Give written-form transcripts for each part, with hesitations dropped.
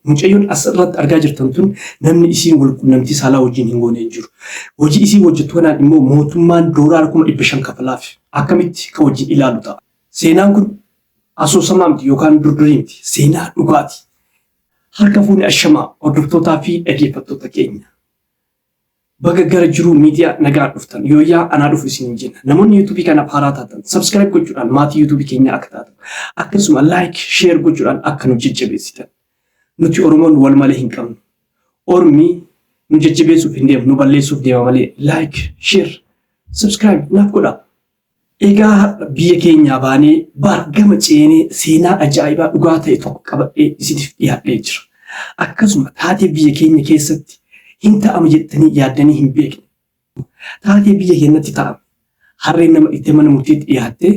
Mucayyoon as irratti argaa jirtan tun namni isiin wal qunnamtii saalaa wajjin hin goone hin jiru. Hojii isiin hojjettu kanaan immoo mootummaan doolaara 500,000 kafalaaf. Akkamitti kan wajjin ilaalu ta'a. Seenaan kun asoosamaa miti yookaan durdurii miti. Seenaa dhugaati. Harka fuune ashamaa hordoftootaa fi dhaggeeffattoota keenya. Baga gara Jiruu Miidiyaa nagaan dhuftan. Yooyyaa anaa dhufu isiniin jenna. Namoonni YouTube kanaaf haaraa taatan subscribe gochuudhaan maatii YouTube keenyaa akka taatan akkasuma like, share gochuudhaan akka nu jajjabeessitan. Nuti Oromoon wal malee hin qabnu. Ormi nu jajjabeessuuf hin deemu, nu balleessuuf deema malee like, share, subscribe naaf godhaa. Egaa har'a biyya keenyaa baanee baargama ceenee seenaa ajaa'ibaa dhugaa ta'e tokko qabadhee isiniif dhiyaadhee jira. Akkasuma taatee biyya keenya keessatti hin ta'ama jettanii yaaddanii hin beekne. Taatee biyya keenyatti ta'ame. Harreen nama dhittee mana murtiitti dhiyaattee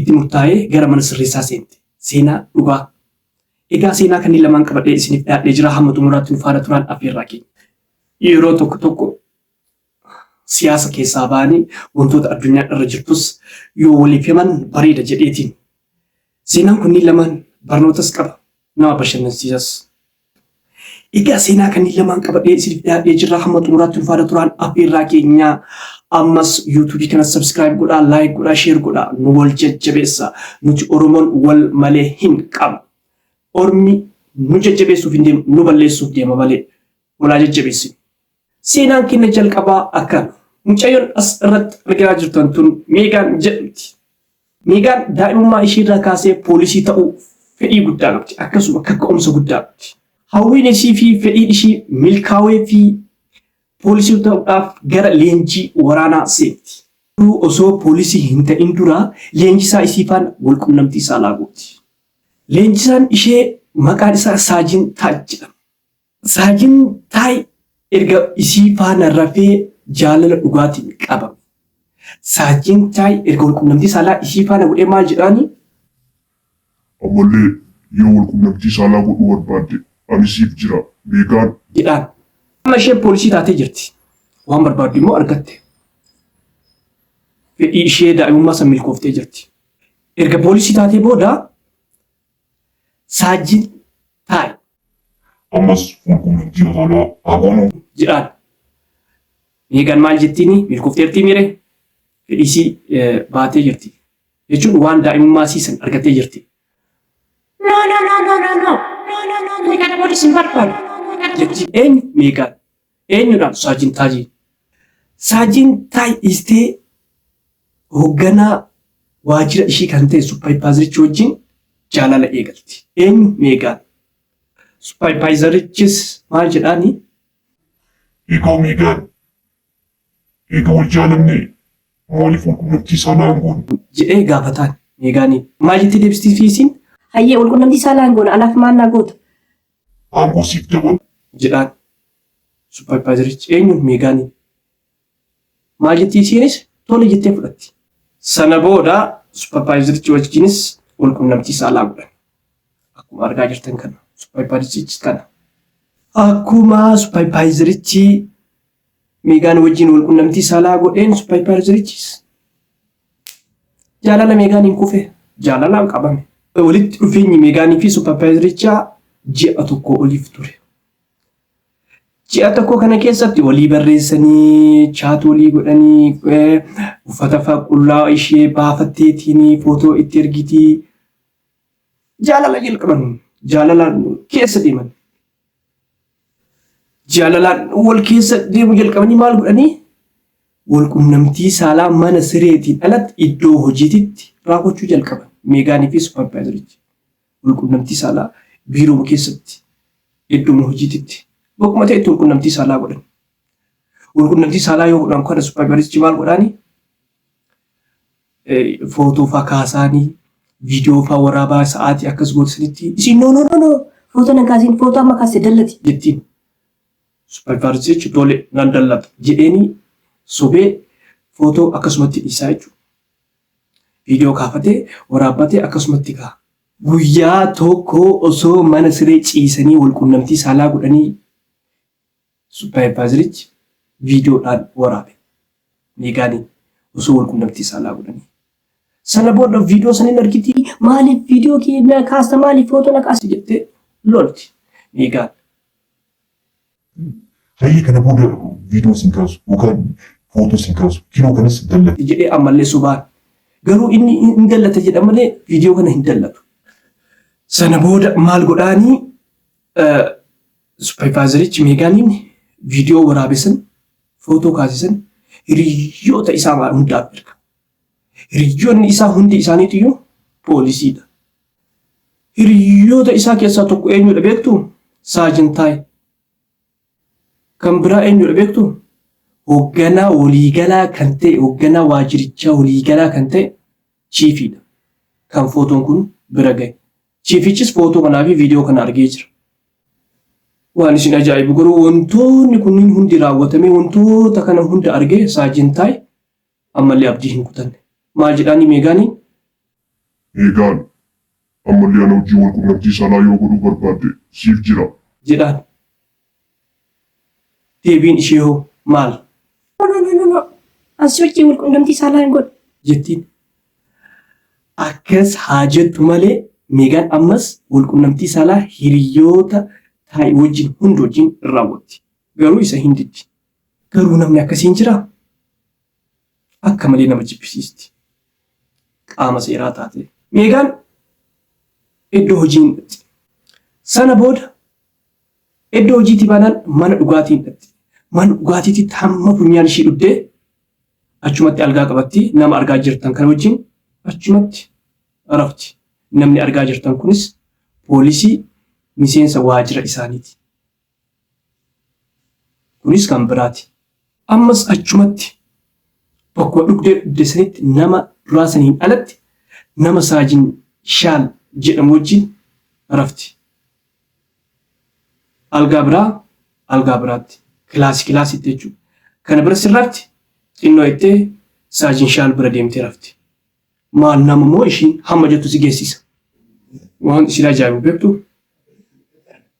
itti murtaa'ee gara mana sirreessaa seente. Seenaa dhugaa. Egaa seenaa kanneen lamaan qabadhee isiniif dhiyaadhee jira. Hamma xumuraatti nu faana turaan affeerraa keenya. Yeroo tokko tokko siyaasa keessaa ba'anii wantoota addunyaa irra jirtus yoo waliif himan bareeda jedheetiin. Seenaan kunniin lamaan barnootas qaba, nama bashannansiisas. Egaa seenaa kanneen lamaan qabadhee isiniif dhiyaadhee jirra. Hamma xumuraatti nu faana turaan affeerraa keenyaa. Ammas YouTube kana subscribe godhaa, like godhaa, share godhaa, nu wal jajjabeessa. Nuti Oromoon wal malee hin qabnu. Ormi nu jajjabeessuuf hin deemu, nu balleessuuf deema malee. Walaa jajjabeessinu. Seenaan keenya jalqabaa akkana. Mucayyoon as irratti argaa jirtan tun Meegaan jedhamti. Meegaan daa'imummaa ishii irraa kaasee poolisii ta'uu fedhii guddaa qabdi. Akkasuma kaka'umsa guddaa qabdi. Hawwiin ishii fi fedhiin ishii milkaa'ee fi poolisii ta'uudhaaf gara leenjii waraanaa seenti. Osoo poolisii hin ta'in dura leenjisaa isii faana walqunnamtii saalaa gooti. Leenjisaan ishee maqaan isaa Saajin Taaj jedhama. Saajin Taay erga isii faana rafee jaalala dhugaatiin qabame. Saajin Taay erga walqunnamtii saalaa isii faana godhee maal jedhaani? Ammallee yoo walqunnamtii saalaa godhuu barbaadde ani siif jira Meegaan. Jedhaan. Amma isheen poolisii taatee jirti. Waan barbaaddu immoo argatte. Fedhii ishee daa'imummaa san milkooftee jirti. Erga poolisii taatee booda Saajin Taay. Ammas walqunnamtii saalaa haa goonuu. Jedhaan. Meegaan maal jettiini? Milkoofteertii miire? Fedhiisii baatee jirti. Jechuun waan daa'imummaa siisan argattee jirti. No, no, no, no, no, no, no, no, no, no, kana booda sin barbaadu. Jetti eenyu? Meegaan. Eenyudhaan? Saajin Taajii. Saajin Taay dhiistee hoogganaa waajjira ishii kan ta'e supparvaayizarichi wajjin jaalala eegalti. Eenyu? Meegaan. Supparvaayizarichis maal jedhaani? Egaa Meegaan, eega wal jaalannee maaliif walqunnamtii saalaa hin goonu? Jedhee gaafataan Meegaaniin. Maal jettee deebistii isiin? Hayyee, walqunnamtii saalaa hin goona, anaaf maal naa goota? Aangoo siif dabala. Jedhaan supparvaayizarichi. Eenyu? Meegaaniin. Maal jetti isiinis? Tole jettee fudhatti. Sana booda supparvaayizarichi wajjinis wal qunnamtii saalaa godhan. Akkuma argaa jirtan kana supparvaayizarichi kana. Akkuma supparvaayizarichi Meegaan wajjin wal qunnamtii saalaa godheen supparvaayizarichis jaalala Meegaaniin kufe, jaalalaan qabame. Walitti dhufeenyi Meegaanii fi supparvaayizarichaa ji'a tokko oliif ture. Ji'a tokko kana keessatti walii barreessanii, chat walii godhanii, uffata fa'a qullaa ishee baafatteetiin footoo itti ergitii jaalala jalqaban. Jaalalaan keessa deeman. Jaalalaan wal keessa deemuu jalqabanii maal godhanii? Wal qunnamtii saalaa mana sireetiin alatti iddoo hojiititti raawwachuu jalqaban. Meegaanii fi supparvaayizarichi. Walqunnamtii saalaa biiroo keessatti, iddooma hojiititti, bakkuma ta'etti walqunnamtii saalaa godhan. Walqunnamtii saalaa yoo godhan kana supparvaayizarichi maal godhaani? Footoo faa kaasaanii, viidiyoo faa waraabaa sa'aatii akkas gootisanitti isiin no, no, no, no. Footoo nan kaasiin, footoo amma kaaste dallati. Jettiin. Supparvaayizarichi tole nan dallata jedheeni sobee footoo akkasumatti dhiisaa jechuudha. Viidiyoo kaafatee waraabbatee akkasumatti ka'a. Guyyaa tokko osoo mana siree ciisanii walqunnamtii saalaa godhanii supparvaayizarichi viidiyoodhaan waraabe. Meegaaniin osoo walqunnamtii saalaa godhanii. Sana booda viidiyoo sana hin argiti. Maaliif viidiyoo kee na kaasta, maaliif footoo na kaasta? Jettee lolti. Meegaan. Hayyee kana booda viidiyoo sin kaasu yookaan footoo sin kaasu kinoo kanas dallate. Jedhee ammallee sobaan. Garuu inni hin dallata jedha malee viidiyoo kana hin dallatu. Sana booda maal godhaanii supervisorichi Meegaaniin viidiyoo waraabe san footoo kaasisan hiriyoota isaa hundaaf erga. Hiriyoonni isaa hundi isaaniitiyyuu poolisiidha. Hiriyoota isaa keessaa tokko eenyudha beektu? Saajin Taay. Kan biraa eenyudha beektu? Hoogganaa waliigalaa kan ta'e, hoogganaa waajjirichaa waliigalaa kan ta'e chiefiidha. Kan footoon kun bira gahe. Chiefichis footoo kanaa fi viidiyoo kana argee jira. Waan isin ajaa'ibu garuu wantoonni kunniin hundi raawwatamee wantoota kana hunda argee Saajin Taay ammallee abdii hin kutanne. Maal jedhaanii Meegaaniin? Meegaan, ammallee ana wajjin wal qunnamtii saalaa yoo godhuu barbaadde siif jira. Jedhaan. Deebiin ishee hoo maal? No, no, no, no, no. An si wajjin wal qunnamtii saalaa hin godhu. Jettiin. Akkas haa jettu malee Meegaan ammas wal qunnamtii saalaa hiriyoota Taay wajjin hunda wajjin raawwatti. Garuu isa hin diddi. Garuu namni akkasiin jiraa? Akka malee nama jibbisiisti. Qaama seeraa taate. Meegaan iddoo hojii hin dhaqxi. Sana booda iddoo hojiitii baanaan mana dhugaatii hin dhaqxi. Mana dhugaatiitti hamma funyaan ishii dhuddee achumatti algaa qabatti nama argaa jirtan kana wajjin achumatti rafti. Namni argaa jirtan kunis poolisii miseensa waajjira isaaniiti. Kunis kan biraati. Ammas achumatti bakkuma dhugdee dhugde sanitti nama duraa saniin alatti nama Saajin Shaal jedhamu wajjin rafti. Algaa biraa algaa biraatti. Kilaasii kilaasiitti jechuudha. Kana bira sin rafti xinnoo jettee Saajin Shaal bira deemtee rafti. Maal nama moo ishiin hamma jettu si geessisa. Waan isin ajaa'ibu beektu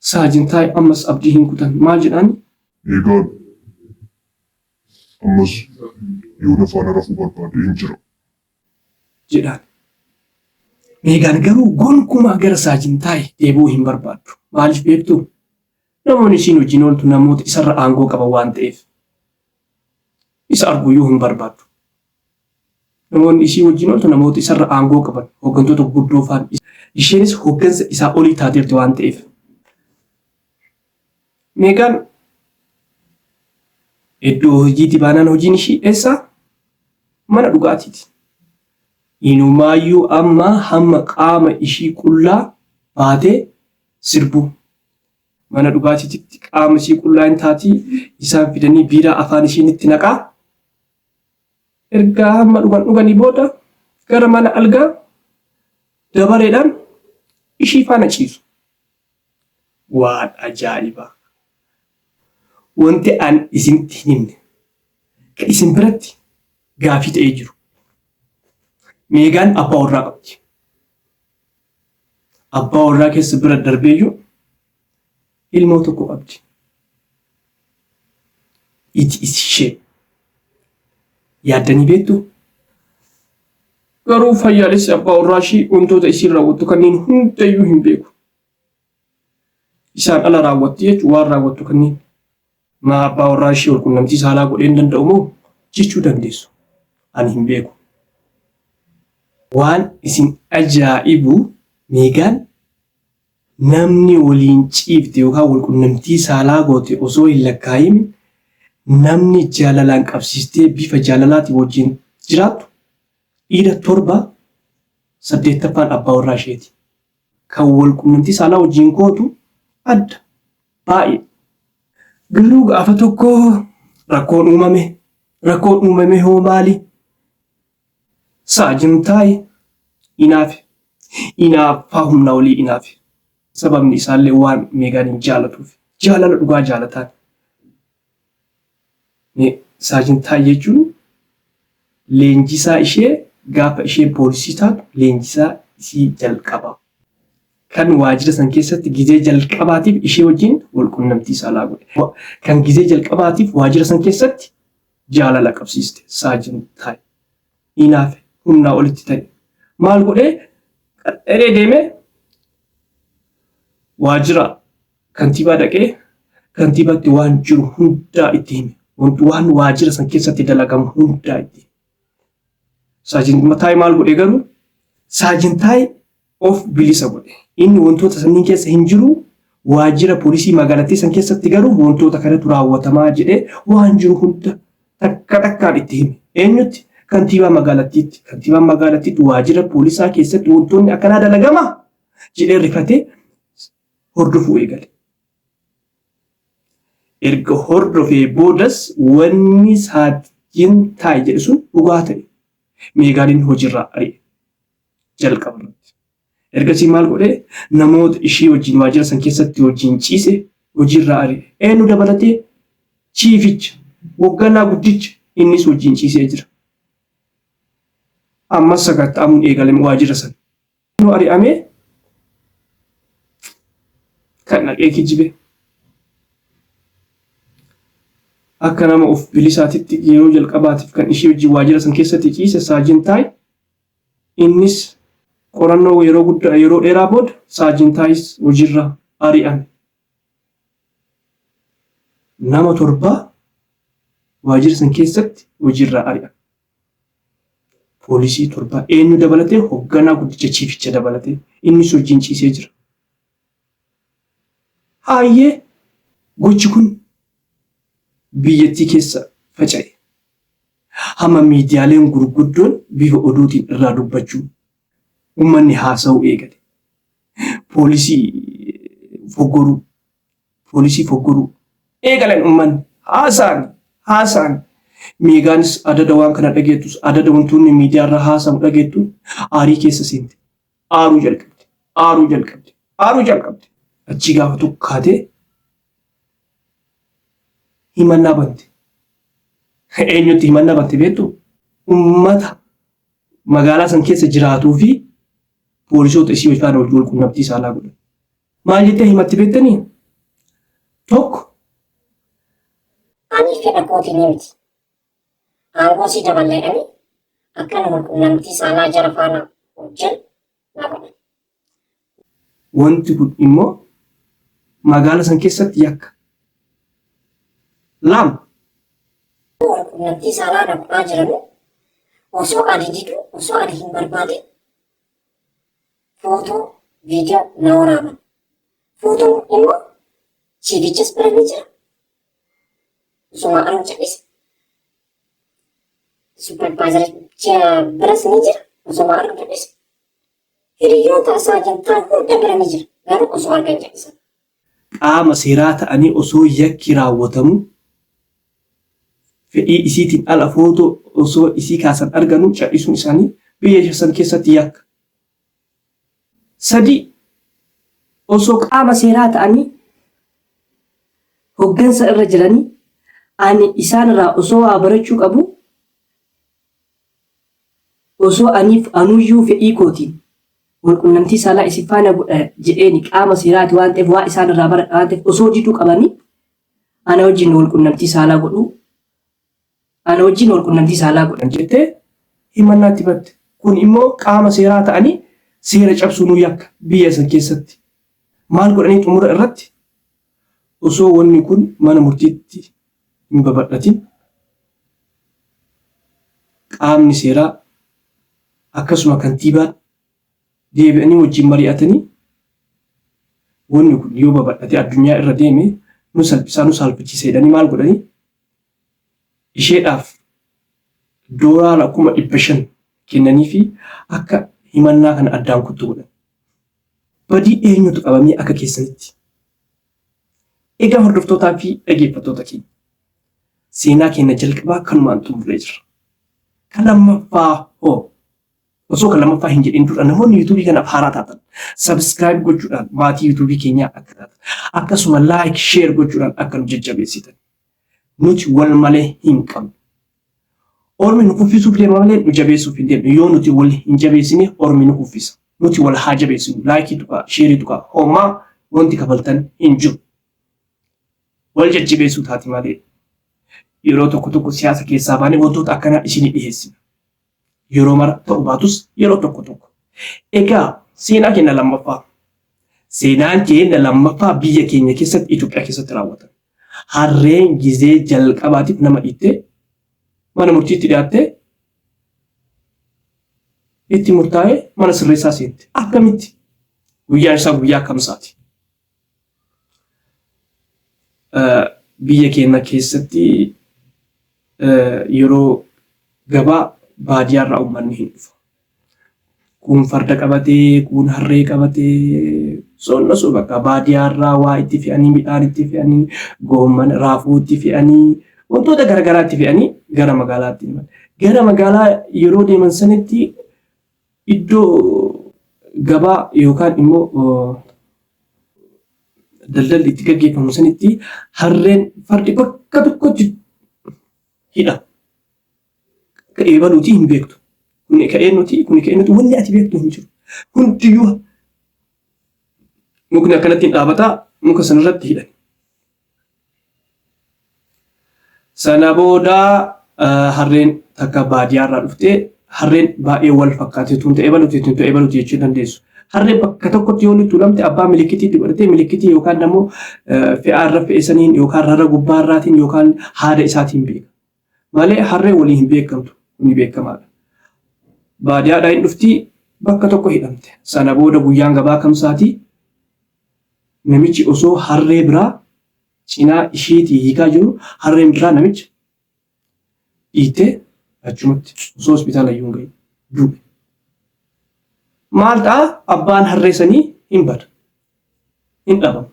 Saajin Taay ammas abdii hin kutan. Maal jedhaani? Meegaan, ammas yoo na faana rafuu barbaadde hin jira. Jedhaan. Meegaan garuu gonkumaa gara Saajin Taay deebi'uu hin barbaaddu. Maaliif beektu? Namoonni ishiin wajjin ooltu namoota isarra aangoo qaban waan ta'eef. Isa arguuyyuu hin barbaaddu. Namoonni ishii wajjin ooltu namoota isarra aangoo qaban hooggantoota gurguddoo faan isheenis hooggansa isaa olii taateerti waan ta'eef. Meegaan iddoo hojiitii baanaan hojiin ishii eessa? Mana dhugaatiiti. Inumaayyuu amma hamma qaama ishii qullaa baatee sirbuu. Mana dhugaatiitti qaama ishii qullaa hin taatii isaan fidanii biiraa afaan ishiinitti naqaa. Ergaa hamma dhugan dhuganii booda gara mana algaa dabareedhaan ishii faana ciisu. Waan ajaa'ibaa! Wanti an isinitti hin himne kan isin biratti gaafii ta'ee jiru. Meegaan abbaa warraa qabdi. Abbaa warraa keessa bira darbeeyyuu ilmoo tokko qabdi. It is shame. Yaaddanii beektu? Garuu fayyaalessi abbaa warraa ishii wantoota isiin raawwattu kanneen hundayyuu hin beeku. Isaan ala raawwatti jechuun waan raawwattu kanneen. Maa abbaa warraa ishii wal qunnamtii saalaa godhee hin danda'u moo jechuu dandeessu. Ani hin beeku. Waan isin ajaa'ibu Meegaan namni waliin ciifte yookaan wal qunnamtii saalaa goote osoo hin lakkaa'imin namni jaalalaan qabsiistee bifa jaalalaatiin wajjin jiraattu dhiira torba saddeettaffaan abbaa warraa isheeti. Kan wal qunnamtii saalaa wajjin gootu adda baay'ee. Garuu gaafa tokko rakkoon uumame. Rakkoon uumame hoo maali? Saajin Taay inaafe. Inaaffaa humna olii inaafe. Sababni isaallee waan Meegaaniin jaalatuuf. Jaalala dhugaa jaalataan. Saajin Taay jechuun leenjisaa ishee gaafa isheen poolisii taatu leenjisaa isii jalqaba. Kan waajjira san keessatti gizee jalqabaatiif ishee wajjin wal qunnamtii saalaa godhe. Kan gizee jalqabaatiif waajjira san keessatti jaalala qabsiiste Saajin Taay. Inaafe humnaa olitti ta'e. Maal godhee qaxxaree deemee waajjira Kantiibaa dhaqee kantiibaatti waan jiru hundaa itti hime. Waan waajjira san keessatti dalagamu hundaa itti hime. Saajin Taay maal godhe garuu? Saajin Taay of bilisa godhe. Inni wantoota sanniin keessa hin jiru, waajjira poolisii magaalattii san keessatti garuu wantoota kanatu raawwatamaa jedhee waan jiru hunda takka takkaan itti hime. Eenyutti? Kantiibaa magaalattiitti. Kantiibaan magaalattiitti waajjira poolisaa keessatti wantoonni akkanaa dalagamaa jedhee rifatee hordofuu eegale. Erga hordofee boodas wanni Saajin Taay jedhe sun dhugaa ta'e. Meegaaniin hojiirraa ari'e. Jalqaba irratti. Ergasii maal godhe? Namoota ishii wajjin waajjira san keessatti wajjin ciise hojiirraa ari'e. Eenyu dabalatee? Chiificha, hogganaa guddicha innis wajjin ciisee jira. Ammas sakatta'amuun eegalame waajjira sana. Nu ari'amee kan dhaqee kijibe. Akka nama of bilisaatitti yeroo jalqabaatiif kan ishii wajjin waajjira san keessatti ciise Saajin Taay innis qorannoo yeroo guddaa yeroo dheeraa booda Saajin Taayis hojiirra ari'ame. Nama torbaa waajjira san keessatti hojiirra ari'ame. Poolisii torbaa eenyu dabalatee? Hogganaa guddicha chiificha dabalatee innis hojiin ciisee jira. Haayyee, gochi kun biyyattii keessa faca'e. Hamma miidiyaaleen gurguddoon bifa oduutiin irraa dubbachuu uummanni haasa'uu eegale. Poolisii foggoruu poolisii foggoruu eegalan uummanni haasa'an haasa'an. Meegaanis adada waan kana dhageettus, adada wantoonni miidiyaa irra haasamu dhageettu, aarii keessa seente. Aaruu jalqabde. Aaruu jalqabde. Aaruu jalqabde. Achii gaafa tokko kaatee himannaa bante. Eenyutti himannaa bante beektu? Uummata magaalaa san keessa jiraatuu fi poolisoota isii faana wal quunnamtii saalaa godhan. Maal jettee himatti beektanii? Tokko. Ani fedha kootiin miti. Aangoo si daballeedhani akka nama quunnamtii saalaa jara faana hojjennu na godhan. Wanti kun immoo magaala san keessatti yakka. Lama. Wal quunnamtii saalaa na godhaa jiranuu osoo ani didu, osoo ani hin barbaadin footoo viidiyoo na waraaban. Footoon immoo chiifichas bira ni jira. Osuma argu cal'ise. Supervisorcha biras ni jira. Osuma argu cal'ise. Hiriyoota isaa jantaa hunda bira ni jira. Garuu osoo argan cal'isan. Qaama seeraa ta'anii osoo yakki raawwatamu fedhii isiitiin ala footoo osoo isii kaasan arganu cal'isuun isaanii biyya san keessatti yakka. Sadii, osoo qaama seeraa ta'anii hoggansa irra jiranii ani isaan irraa osoo waa barachuu qabu, osoo aniif anuyyuu fedhii kootiin walqunnamtii saalaa isin faana godha jedheeni qaama seeraati waan ta'eef waa isaan irraa baradha waan ta'eef osoo diduu qabanii ana wajjin walqunnamtii saalaa godhuu ana wajjin walqunnamtii saalaa godhan jettee himannaatti batte. Kun immoo qaama seeraa ta'anii seera cabsuunuu yakka biyya san keessatti. Maal godhanii xumura irratti osoo wanni kun mana murtiitti hin babal'atin qaamni seeraa akkasuma kantiibaan deebi'anii wajjin mari'atanii wanni kun yoo babal'ate addunyaa irra deeme nu salphisaa nu saalfachiisa jedhanii maal godhanii isheedhaaf doolaara 500,000 kennanii fi akka himannaa kana addaan kuttu godhan. Badii eenyutu qabamee akka keessanitti? Egaa hordoftootaa fi dhaggeeffattoota keenya, seenaa keenya jalqabaa kanumaan xumurree jirra. Kan lammaffaa hoo? Osoo kan lammaffaa hin jedhin dura namoonni yuutuubii kanaaf haaraa taatan subscribe gochuudhaan maatii yuutuubii keenyaa akka taatan, akkasuma like, share gochuudhaan akka nu jajjabeessitan. Nuti wal malee hin qabnu. Ormi nu kuffisuuf deema malee nu jabeessuuf hin deemnu. Yoo nuti wal hin jabeessine ormi nu kuffisa. Nuti wal haa jabeessinu. Like tuqaa, share tuqaa. Homaa wanti kafaltan hin jiru. Wal jajjabeessuu taati malee. Yeroo tokko tokko siyaasa keessaa baanee wantoota akkanaa isinii dhiyeessina. Yeroo mara ta'u baatus yeroo tokko tokko. Egaa seenaa keenya lammaffaa. Seenaan keenya lammaffaa biyya keenya keessatti Itoophiyaa keessatti raawwatame. Harreen gizee jalqabaatiif nama dhiittee mana murtiitti dhiyaattee itti murtaa'ee mana sirreessaa seente. Akkamitti? Guyyaan isaa guyyaa kamsaati. Biyya keenya keessatti yeroo gabaa baadiyyaarraa uummanni hin dhufa. Kuun farda qabatee, kuun harree qabatee, soonna bakka baadiyyaarraa waa itti fe'anii, midhaan itti fe'anii, goomman raafuu itti fe'anii, wantoota garaagaraa itti fe'anii gara magaalaatti deeman. Gara magaalaa yeroo deeman sanitti iddoo gabaa yookaan immoo daldalli itti gaggeeffamu sanitti harreen fardi bakka tokkotti hidha. Ka eebaluutii hin beektu. Kuni ka eenyuti, kuni ka eenyuti, wanni ati beektu hin jiru. Hundiyyuu mukni akkanatti hin dhaabataa muka sanarratti hidhan. Sana booda harreen takka baadiyyaarraa dhuftee harreen baay'ee wal fakkaate tun ta'ee baluti tun ta'ee baluti jechuu dandeessu. Harreen bakka tokkotti yoo tuulamte abbaa milikitii godhatee milikitii yookaan immoo fe'aa irra fe'e saniin yookaan rara gubbaa irraatiin yookaan haada isaatiin beeka. Malee harreen waliin hin beekamtu kuni beekamaadha. Baadiyyaadhaa hin dhufti bakka tokko hidhamte. Sana booda guyyaan gabaa kamsaatii namichi osoo harree biraa cinaa isheetii hiikaa jiru harreen biraa namicha dhiittee achumatti osoo hospitaala iyyuu hin gahin du'e. Maal ta'a abbaan harree sanii hin bada. Hin dhabamu.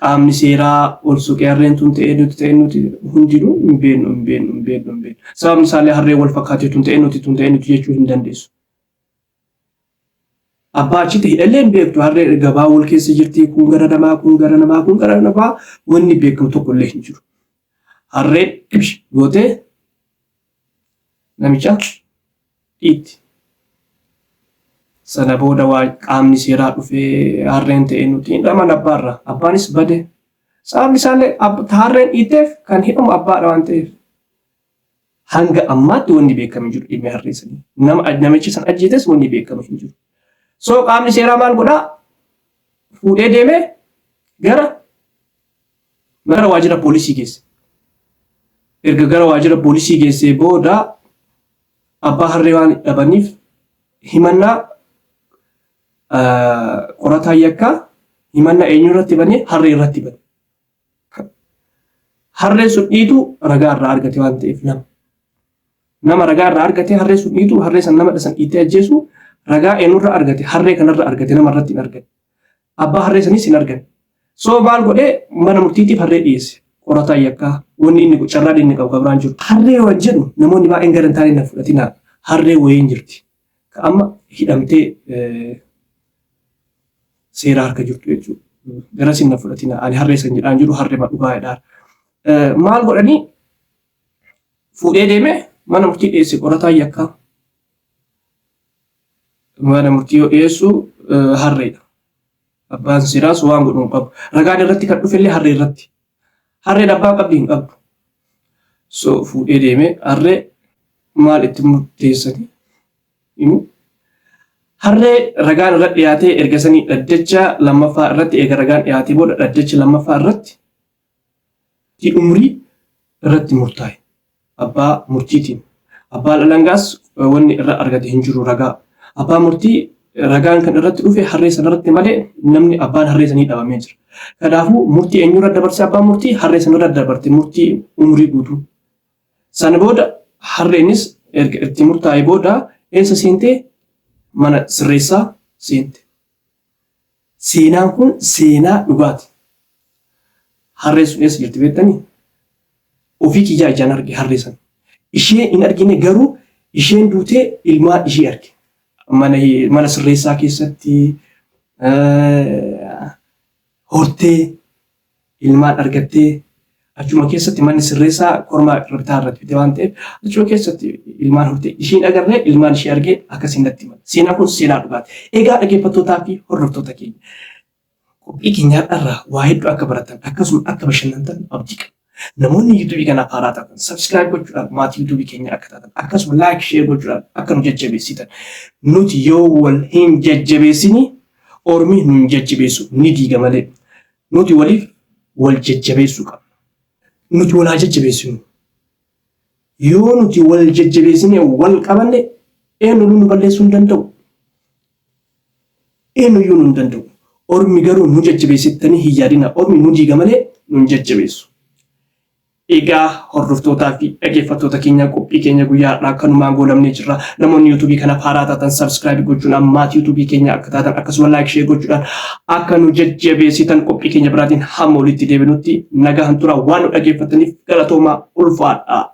Qaamni seeraa ol suqee harreen tun ta'ee nuti ta'ee nuti hundinuu hin beeknu hin beeknu hin beeknu hin beeknu. Sababni isaallee harree wal fakkaatee tun ta'ee nuti tun ta'ee nuti jechuu hin dandeessu. Abbaa achitti hidhallee hin beektu harree gabaa wal keessa jirti kun gara namaa kun gara namaa kun gara namaa wanni beekamu tokko illee hin jiru. Harreen dhibshi gootee namicha dhiitti. Sana booda waa qaamni seeraa dhufee harreen ta'e nuti hin dhaman abbaarra. Abbaanis bade. Sababni isaallee harreen dhiitteef kan hidhamu abbaadha waan ta'eef. Hanga ammaatti wanni beekame hin jiru dhimmi harree sanii. Nama namichi san ajjeetes wanni beekame hin jiru. So qaamni seeraa maal godhaa? Fuudhee deemee gara gara waajjira poolisii geesse. Erga gara waajjira poolisii geessee booda abbaa harree waan dhabaniif himannaa qorataa yakkaa himannaa eenyu irratti bane harree irratti bane. Harreen sun dhiitu ragaa irraa argate waan ta'eef nama. Nama ragaa irraa argate harree sun dhiitu harree san nama san dhiitee ajjeesu ragaa eenyurraa argate harree kanarra argate nama irratti hin argate. Abbaa harree sanis hin argate. So maal godhee mana murtiitiif harree dhiyeesse. Qorataa yakkaa wanni inni carraan inni qabu kabiraan jiru. Harree waan jedhu namoonni baay'een gara hin taane na fudhatinaa. Harree wayiin jirti. Ka amma hidhamtee seera harka jirtu jechuudha. Garas hin fudhatina. Ani harree san jedhaan jiru harree dhugaa jedhaan. Maal godhanii fuudhee deemee mana murtii dhiyeesse qorataa yakkaa. Mana murtii yoo dhiyeessu harreedha. Abbaan seeraas waan godhu hin qabu. Ragaan irratti kan dhufe illee harree irratti. Harreen abbaa qabdi hin qabdu. So fuudhee deemee harree maal itti murteessanii himu. Harree ragaan irra dhiyaatee erga sanii dhaddacha lammaffaa irratti erga ragaan dhiyaatee booda dhaddacha lammaffaa irratti umrii irratti murtaa'e. Abbaa murtiitiin. Abbaan alangaas wanni irra argate hin jiru ragaa. Abbaa murtii ragaan kan irratti dhufe harree sanarratti malee namni abbaan harree sanii dhabamee jira. Kanaafuu murtii eenyurra dabarse abbaan murtii harree sanarra dabarte murtii umrii guutuu. Sana booda harreenis erga itti murtaa'e booda eessa seente mana sirreessaa seente. Seenaan kun seenaa dhugaati. Harreen sun eessa jirti beektanii? Ofii kiyyaa ijaan arge harree sana. Ishee hin argine garuu isheen duutee ilmaan ishee arge. Mana, mana sirreessaa keessatti hortee ilmaan argattee achuma keessatti manni sirreessaa kormaa bitaa irratti bite waan ta'eef achuma keessatti ilmaan hortee ishiin agarree ilmaan ishee argee akkasiin natti himan. Seenaan kun seenaa dhugaati. Egaa dhaggeeffattootaa fi hordoftoota keenya qophii keenya har'arraa waa hedduu akka baratan akkasuma akka bashannantan abdii qaba. Namoonni yuutuubii kanaaf haaraa taatan subscribe gochuudhaan maatii yuutuubii keenya akka taatan akkasuma like share gochuudhaan akka nu jajjabeessitan nuti yoo wal hin jajjabeessini Ormi nun jajjabeessu ni diiga malee. Nuti waliif wal jajjabeessuu qabna. Nuti wal haa jajjabeessinu. Yoo nuti wal jajjabeessinee wal qabanne eenyuyyuu nu balleessuu hin danda'u. Eenyuyyuu nu hin danda'u. Ormi garuu nu jajjabeessittanii hin yaadina. Ormi nu diiga malee nu hin jajjabeessu. Egaa hordoftootaa fi dhaggeeffattoota keenya qophii keenya guyyaa har'aa kanumaan goolabnee jirra. Namoonni yuutuubii kanaaf haaraa taatan subscribe gochuudhaan maatii yuutuubii keenya akka taatan akkasuma like share gochuudhaan akka nu jajjabeessitan qophii keenya biraatiin hamma walitti deebinutti nagaan tura waan nu dhaggeeffataniif galatoomaa ulfaadhaa.